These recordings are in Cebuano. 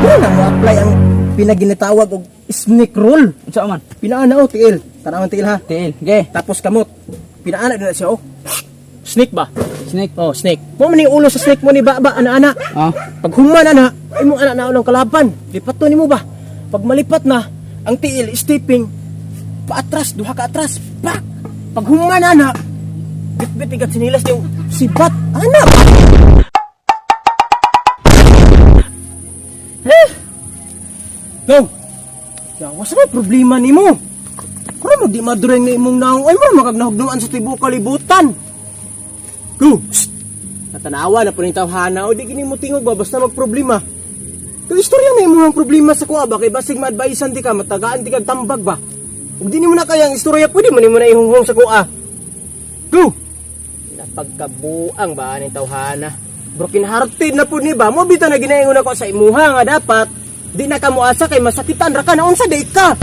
Di na mo apply ang pinaginatawag og snake roll. Unsa man? Pinaana oh, tiil. Tanawan tiil ha. Tiil. Ge. Tapos kamot. Pinaana din na siya oh. Snake ba? Snake. Oh, snake. Mo man ni ulo sa snake mo ni ba ba ana ana. Oh. Pag human ana, imong ana na unang kalaban. Lipat to nimo ba? Pag malipat na, ang tiil stepping paatras, duha ka atras. Pak. Pag human ana, bitbit igat sinilas yung sibat. Ana ba? Eh? Go. Yawas may problema nimo. Kung mo di maduring na imong naong ay mo makagnahugduan sa tibuok kalibutan. Go. Psst. Natanawa na po ning tawhana o di gini mo tingog ba basta magproblema. Kung istorya na imong problema sa kuha ba kay basig maadvisean di ka matagaan di kag tambag ba. Ug di nimo na kaya ang istorya pwede mo nimo na ihunghong sa kuha. Go. Napagkabuang ba ning tawhana. Broken hearted na pud ni ba mo bitaw na ginaingon ako sa imuha nga dapat di na ka moasa kay masakitan ra ka na unsa di ka.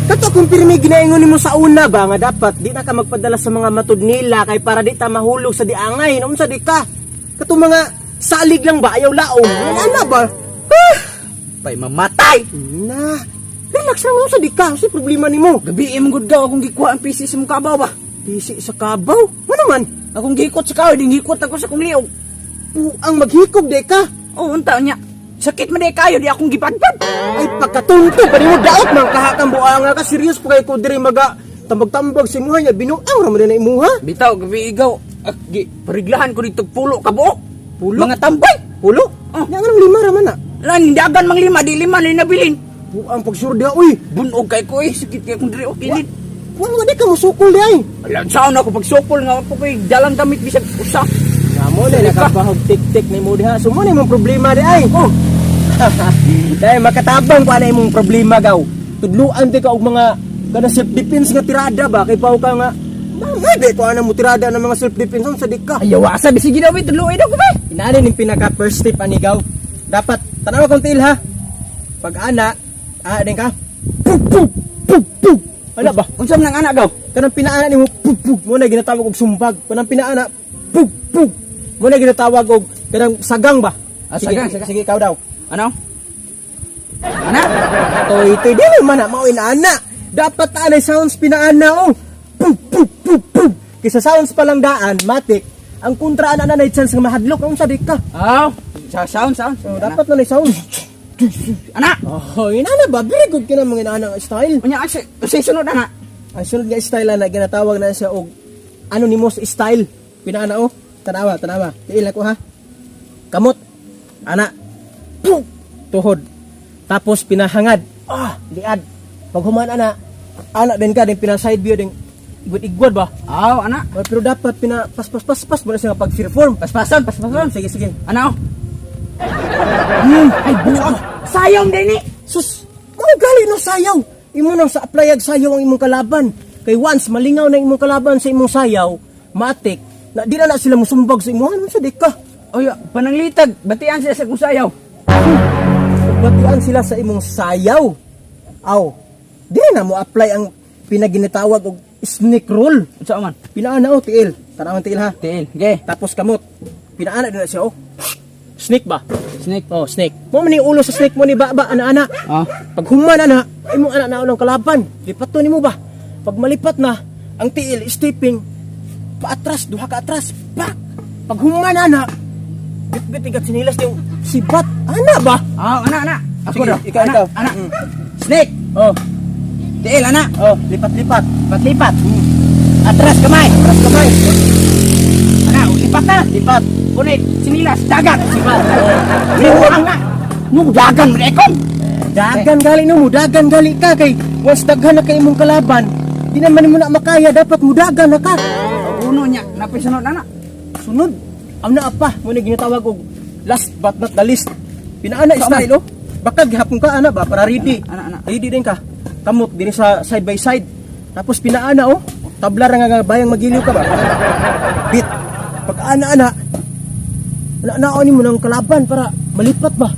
Kato kung pirmi ginaingon nimo sa una ba nga dapat di na ka magpadala sa mga matud nila kay para di ta mahulog sa diangay na unsa di ka. Kato mga salig lang ba ayaw laom. Ana ba? Ah! Pay mamatay. Na. Relax lang unsa di ka, unsa problema nimo? Gabi imong gud gaw akong gikuha ang PC sa imong kabaw ba. Bisi sa kabaw. Ano man? Akong gikot sa kahoy, ding gikot ako sa kong liog. Puang maghikog di ka. Oh, unta niya. Sakit man di kayo, di akong gipadpad. Ay pagkatunto pa nimo daot man kahakang buanga ka serious pa kay ko diri maga tambag-tambag sa imuha nya binuang ra man na imuha. Bitaw, gabi igaw. Ah, gi, pariglahan ko dito pulo ka buok. Pulo? Mga tambay. Pulo? Oh. Nya nganong lima ra man na. Lan, dagan mang lima, di lima ni nabilin. Puang pagsurda uy. Bunog kay ko eh, sakit kay kong diri oh, kilid. Wa nga di ka musukol di ay. Alam saan ako pagsukol nga ako ko'y dalang damit bisag usa. Nga mo na nakabahog tik-tik na imo diha. So mo na imong problema di ay. Oh. Dahil makatabang pa na imong problema gaw. Tudluan di ka og mga kana self defense nga tirada ba kay paw ka nga Mama, di ko ana mo tirada ng mga self defense sa di ka. Ayaw asa bisig daw tudloy daw ko ba. Inaani ning pinaka first step ani gaw. Dapat tanaw kong tiil ha. Pag ana, ah din ka. Pug pug pug pug. Ana ba? Unsa man ang anak gaw? Kanang pinaana nimo pug pug mo na ginatawag og sumbag. Kanang pinaana pug pug mo na ginatawag og kanang sagang ba? Ah, Sige, sagang, sagang. sige ikaw daw. Ano? Ana? Toy toy dili man na mao inaana. Dapat anay sounds pinaana oh. Pug pug pug pug. Kaysa sounds pa lang daan, matik. Ang kontra ana na chance nga mahadlok unsa di ka. Aw, sa sound sound. So, dapat na sound. Ana. Oh, inana ba? Very good kina mga inaana nga style. Unya ay say sunod ana. Ang sunod nga style na ginatawag na siya og anonymous style. Pinaana oh. Tanawa, tanawa. Tiil ako ha. Kamot. Ana. Puk! Tuhod. Tapos pinahangad. Ah, liad. Pag human ana, ana din ka din pina side view din igwad-igwad ba? Aw, ana. Oh, pero dapat pina pas pas pas pas mo na siya nga pag-perform. Paspason, paspason. Sige, sige. Ano? Ay buang. Sayang din ni. Sus, mao gali no sayaw. Imo nang sa apply ag sayaw ang imong kalaban. Kay once malingaw na imong kalaban sa imong sayaw, matik na di na na sila musumbag sa imo. Ano sa di ka? Oy, pananglitag, batian sila sa kung sayaw. Batian sila sa imong sayaw. Aw, di na mo apply ang pinaginatawag og snake roll. Unsa man? Pinaana oh, tiil. Tanawan tiil ha. Tiil, ge. Tapos kamot. Pinaana din na siya oh. Snake ba? Snake. Oh, snake. Mo man ni ulo sa snake mo ni ba ba ana ana. Oh. Pag human ana, imong ana na unang kalaban. Lipat to nimo ba? Pag malipat na, ang tiil stepping paatras, duha ka atras. Pak. Pag human ana, bitbit igat sinilas yung sibat. Ana ba? Aw, ana ana. Ako Sige, daw. ikaw, ana, ikaw. Ana. Snake. Oh, Tiil ana. oh, lipat-lipat. Patlipat. Atras kamay. Atras kamay. Ana, lipat na. Lipat. Kunit, sinilas, dagat. Sibat. Buang na. Nung dagan mo ekon. Dagan gali no mo, dagan gali ka kay once daghan na kay imong kalaban, di naman mo na makaya, dapat mudagan na ka. Uno niya, napay sunod ana. Sunod, ang naa pa, mo na ginatawag og last but not the least. Pinaana Tama. style oh. Baka gihapon ka ana ba para ready. Ana, ana, ana. Ready din ka. Kamot dinhi sa side by side. Tapos pinaana oh. Tabla ra nga bayang magiliw ka ba. Bit. Pag ana ana, ana naon nimo ng kalaban para malipat ba.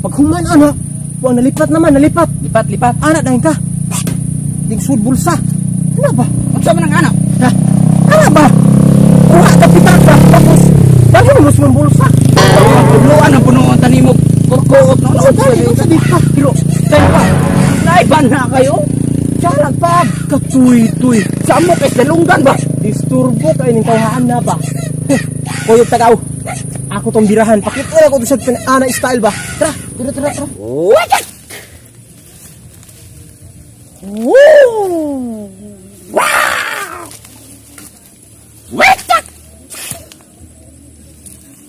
Pag human ana, wa nalipat naman, nalipat. Lipat, lipat. Ana dahin ka. Ding sud bulsa. Ana ba? Unsa man ang ana? Ha? Ana ba? Kuha ka pitaka tapos dali mo sa bulsa. Puluan ang punuan tanimo. Kurkuot no. Sa dali, sa di pa. Pero, tayo pa. Naiban na kayo. Tiyalag pa. Katuy-tuy. Sa mo kay salunggan ba? Disturbo kayo ning tawhaan na ba? Koyog tagaw. Ako tong birahan. Pakita na ko to sa ana style ba? Tara, tara, tara, tara. Wajak! Woo! Wow! Wajak!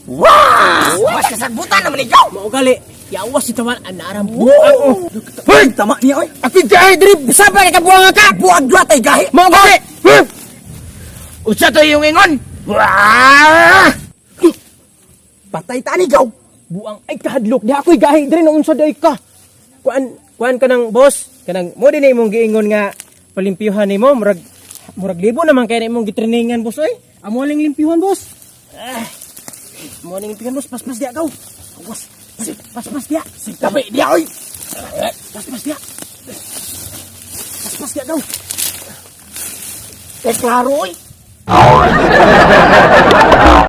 Wow! Was kasagbutan naman ikaw! Mao gali. Yawas si tawan anaram buang. Oh. Hoy, tama niya oy. Ako gahi diri sa pa ka buang ka. Buag dua tay gahi. Mao gali. Unsa to yung ingon? Wah! Patay ta ni gaw. Buang ay kahadlok di ako'y gahi diri na unsa day ka. Kuan kuan ka ng boss, kanang mo din imong giingon nga palimpyuhan nimo murag murag libo naman kay na imong gitrainingan boss oy. Amo lang limpyuhan boss. Ah. Mo ning limpyuhan boss, paspas diya kaw. Awas. Paspas diya. Tabi dia oy. Paspas diya. Paspas diya kaw. Kay klaro oy.